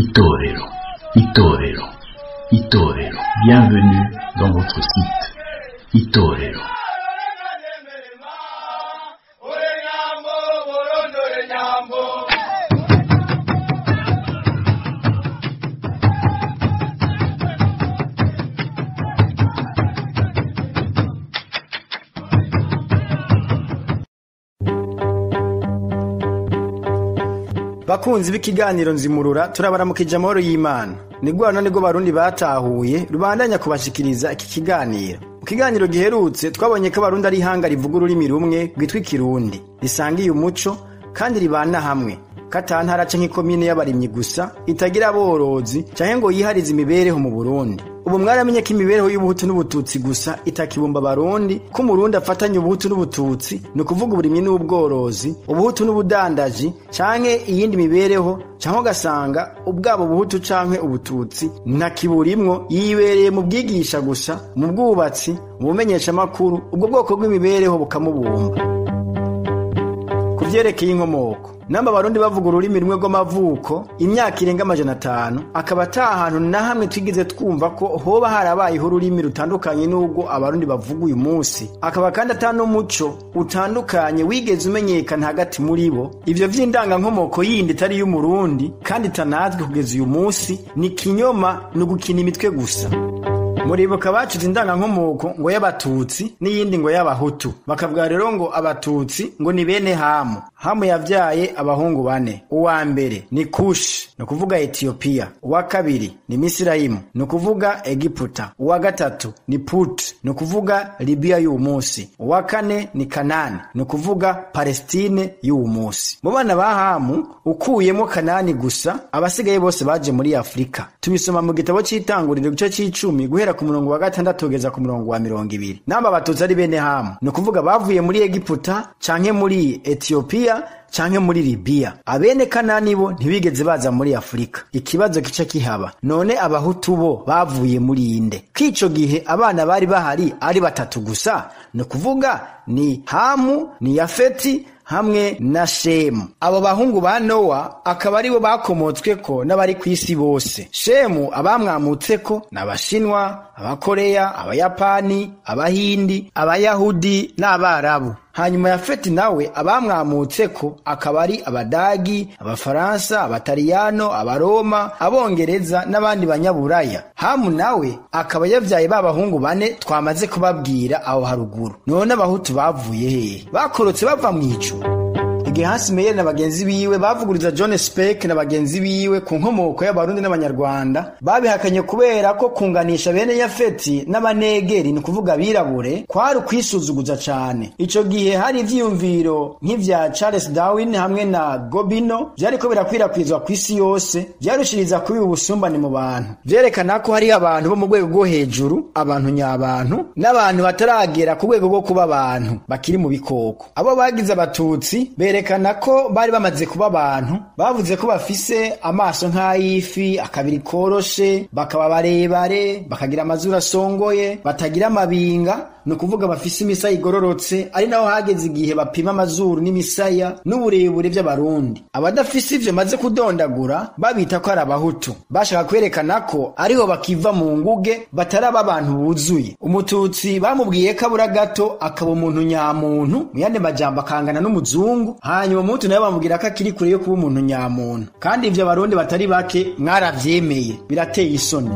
Itorero, Itorero, Itorero. Bienvenue dans votre site Itorero. Bakunzi b'ikiganiro Nzimurura, turabaramukije amahoro y'Imana. Ni rwano nibwo Barundi batahuye rubandanya kubashikiriza iki kiganiro. Mu kiganiro giherutse twabonye ko Abarundi ari ihanga rivuga ururimi rumwe rwitwa Ikirundi, risangiye umuco kandi ribana hamwe, ko ata ntara canke ikomine y'abarimyi gusa itagira aborozi canke ngo yiharize imibereho mu Burundi. Ubu mwaramenye ko imibereho y'ubuhutu n'ubututsi gusa itakibumba Abarundi, ko Umurundi afatanya ubuhutu n'ubututsi, ni ukuvuga uburimyi n'ubworozi, ubuhutu n'ubudandaji canke iyindi mibereho, canke ugasanga ubwabo buhutu canke ubututsi ntakiburimwo, yibereye mu bwigisha gusa, mu bwubatsi, mu bumenyeshamakuru, ubwo bwoko bw'imibereho bukamubumba. Ku vyerekeye inkomoko, namba Abarundi bavuga ururimi rumwe rw'amavuko imyaka irenga 500, akaba ata hantu na hamwe twigeze twumva ko hoba harabayeho ururimi rutandukanye n'ubwo Abarundi bavuga uyu munsi, akaba kandi ata n'umuco utandukanye wigeze umenyekana hagati muri bo. Ivyo vy'indangankomoko yindi itari iy'Umurundi kandi itanazwi kugeza uyu munsi ni kinyoma, ni ugukina imitwe gusa. Muribuka bacuze indangankomoko ngo y'Abatutsi n'iyindi ngo y'Abahutu, bakavuga rero ngo Abatutsi ngo ni bene Hamu. Hamu yavyaye abahungu bane. Uwa mbere ni Kushi, ni ukuvuga Etiyopiya. Uwa kabiri ni Misirayimu, ni ukuvuga Egiputa. Uwa gatatu ni Put, ni ukuvuga Libiya y'uwu munsi. Uwa kane ni Kanani, ni ukuvuga Palestine y'uwu munsi. Mu bana ba Hamu ukuyemo Kanani gusa, abasigaye bose baje muri Afrika. Tubisoma mu gitabo c'Itanguriro igice c'icumi guhera ku murongo wa 6 kugeza ku murongo wa 20. Namba Abatutsi ari bene Hamu, ni ukuvuga bavuye muri Egiputa canke muri Etiyopiya canke muri Libiya. Abene Kanani bo ntibigeze baza muri Afrika. Ikibazo kica kihaba, none Abahutu bo bavuye muri inde? Kico gihe abana bari bahari ari batatu gusa, ni ukuvuga ni Hamu, ni Yafeti hamwe na Shemu. Abo bahungu ba Nowa akaba aribo bakomotsweko n'abari kw'isi bose. Shemu abamwamutseko n'Abashinwa, Abakoreya, Abayapani, Abahindi, Abayahudi n'Abarabu. Hanyuma Yafeti nawe abamwamutseko akaba ari Abadagi, Abafaransa, Abataliyano, Abaroma, Abongereza n'abandi Banyaburaya. Hamu nawe akaba yavyaye ba bahungu bane twamaze kubabwira aho haruguru. None Abahutu bavuye hehe? Bakorotse bava mw'ijuru? Igihe Hans Meyer na bagenzi biwe bavuguriza John Speck na bagenzi biwe ku nkomoko y'Abarundi n'Abanyarwanda, babihakanye kubera ko kunganisha bene Yafeti n'Abanegeri, ni kuvuga abirabure, kwari ukwisuzuguza cane. Ico gihe hari ivyiyumviro nk'ivya Charles Darwin hamwe na Gobino vyariko birakwirakwizwa kw'isi yose, vyarushiriza kubiba ubusumbane mu bantu. Vyerekana ko hari abantu bo mu rwego rwo hejuru, abantu nyabantu, n'abantu bataragera ku rwego rwo kuba abantu, bakiri mu bikoko. Abo bagize Abatutsi berekana ko bari bamaze kuba abantu, bavuze ko bafise amaso nk'ay'ifi, akabiri koroshe, bakaba barebare, bakagira amazuru asongoye, batagira amabinga, ni ukuvuga bafise imisaya igororotse, ari naho hageze igihe bapima amazuru n'imisaya n'uburebure vy'Abarundi. Abadafise ivyo maze kudondagura babita ko ari Abahutu. Bashaka kwerekana ko ariho bakiva mu nguge, bataraba abantu buzuye. Umututsi bamubwiye ko abura gato akaba umuntu nyamuntu, mu yandi majambo akangana n'umuzungu. Hanyuma umuhutu nawe bamubwira ko akiri kure yo kuba umuntu nyamuntu. Kandi ivyo Abarundi batari bake mwaravyemeye, birateye isoni.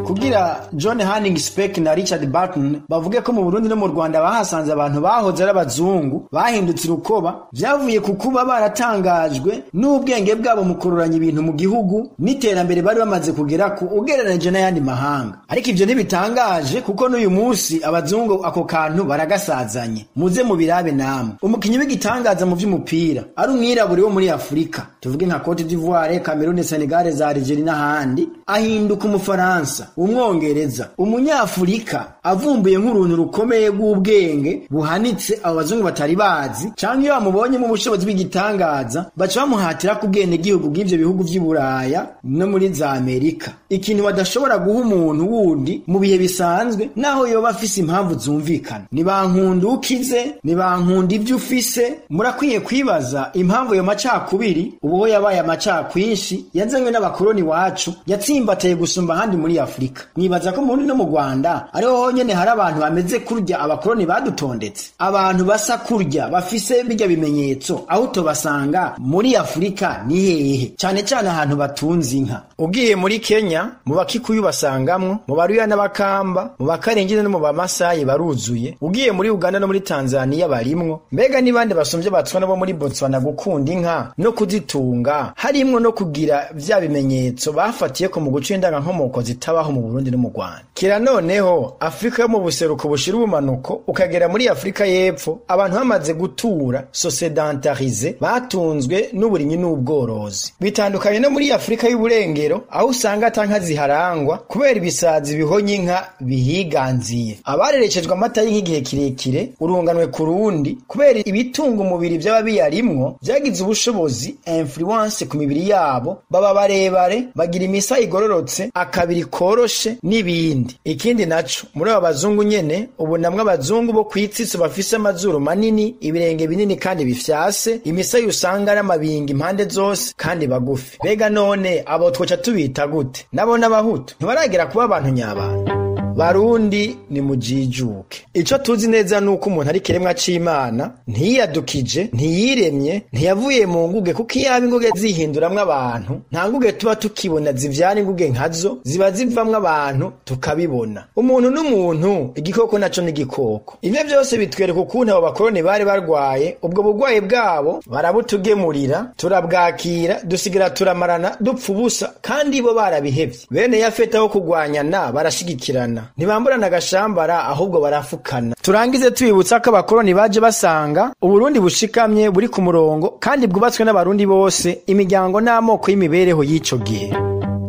Kugira John Hanning Speck na Richard Barton bavuge ko mu Burundi no mu Rwanda bahasanze abantu bahoze ari abazungu bahindutse urukoba, vyavuye ku kuba baratangajwe n'ubwenge bwabo mu kuroranya ibintu mu gihugu n'iterambere bari bamaze kugerako ugereranije n'ayandi mahanga. Ariko ivyo ntibitangaje kuko n'uyu munsi abazungu ako kantu baragasazanye. Muze mubirabe namwe. Umukinyi w'igitangaza mu vy'umupira ari umwirabure wo muri Afrika, tuvuge nka Cote d'Ivoire, Cameroon, Senegal, za Algeria n'ahandi, ahinduka Umufaransa. Umwongereza, Umunyafurika avumbuye nk'uruntu rukomeye rw'ubwenge buhanitse abo bazungu batari bazi, canke iyo bamubonyemo ubushobozi bw'igitangaza, baca bamuhatira ku bwenegihugu bw'ivyo bihugu vy'i Buraya no muri za Amerika, ikintu badashobora guha umuntu wundi mu bihe bisanzwe, naho yoba afise impamvu zumvikana. Nibankunda ukize, nibankunda ivyo ufise. Murakwiye kwibaza impamvu ayo macakubiri, ubuho yabaye amacakwinshi, yazanywe n'abakoroni wacu, yatsimbataye gusumba ahandi muri Afurika. Mwibaza ko mu Burundi no mu Rwanda ariho honyene hari abantu bameze kurya abakoroni badutondetse, abantu basa kurya bafise birya bimenyetso? Aho utobasanga muri Afurika ni hehe? Cane cane ahantu batunze inka. Ugiye muri Kenya, mu Bakikuyu basangamwo, mu Baruya n'Abakamba, mu Bakarengine no mu Bamasayi baruzuye. Ugiye muri Uganda no muri Tanzania barimwo. Mbega ni bande basumvye Abatswana bo muri Botswana gukunda inka no kuzitunga, harimwo no kugira vya bimenyetso bafatiye ko mu guca indangankomoko zitabaho mu Burundi no mu Rwanda? Kira noneho Afurika yo mu buseruko bushira ubumanuko, ukagera muri Afurika y'Epfo, abantu bamaze gutura sosedentarize, batunzwe n'uburimyi n'ubworozi. Bitandukanye no muri Afurika y'uburengero, aho usanga ata nka ziharangwa kubera ibisazi bihonye inka bihiganziye. Abarerekejwe amata y'inka igihe kirekire, urunganwe ku rundi, kubera ibitunga umubiri byaba biyarimwo, byagize ubushobozi, influence, ku mibiri yabo, baba barebare, bagira imisa igororotse, akabiri koroshe n'ibindi. Ikindi naco, muri aba bazungu nyene, ubu namwe abazungu bo kwitsitso bafise amazuru manini, ibirenge binini kandi bifyase, imisaya usanga ari amabinga impande zose kandi bagufi. Mbega none abo twoca tubita gute? Nabo n'Abahutu ntibaragera kuba abantu nyabantu. Barundi, nimujijuke. Ico tuzi neza nuko umuntu ari kiremwa c'Imana, ntiyadukije, ntiyiremye, ntiyavuye mu nguge, kuko iyaba inguge zihinduramwo abantu, nta nguge tuba tukibona zivyara inguge nkazo, ziba zivamwo abantu tukabibona. Umuntu n'umuntu, igikoko naco n'igikoko. Ivyo vyose bitwereka ukuntu abo bakoroni bari barwaye. Ubwo burwayi bwabo barabutugemurira, turabwakira, dusigara turamarana, dupfa ubusa, kandi bo barabihevye. Bene Yafeta aho kugwanyana barashigikirana, ntibamburana agashambara, ahubwo barafukana. Turangize tubibutsa ko abakoroni baje basanga Uburundi bushikamye, buri ku murongo kandi bwubatswe n'Abarundi bose, imiryango n'amoko y'imibereho y'ico gihe.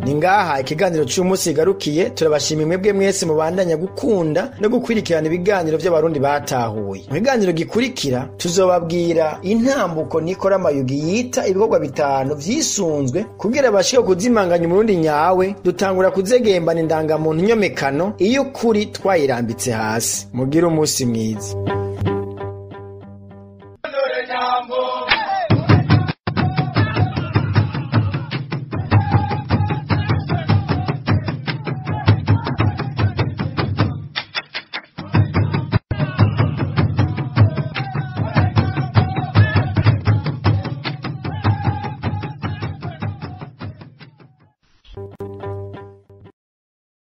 Ni ngaha ikiganiro c'umunsi igarukiye. Turabashima mwebwe mwese mubandanya gukunda no gukwirikirana ibiganiro vy'Abarundi batahuye. Mu kiganiro gikurikira tuzobabwira intambuko Nikora Mayugi yita ibikorwa bitanu vyisunzwe kugira bashike kuzimanganya Umurundi nyawe. Dutangura kuzegembana indangamuntu nyomekano iyo kuri twayirambitse hasi. Mugire umunsi mwiza.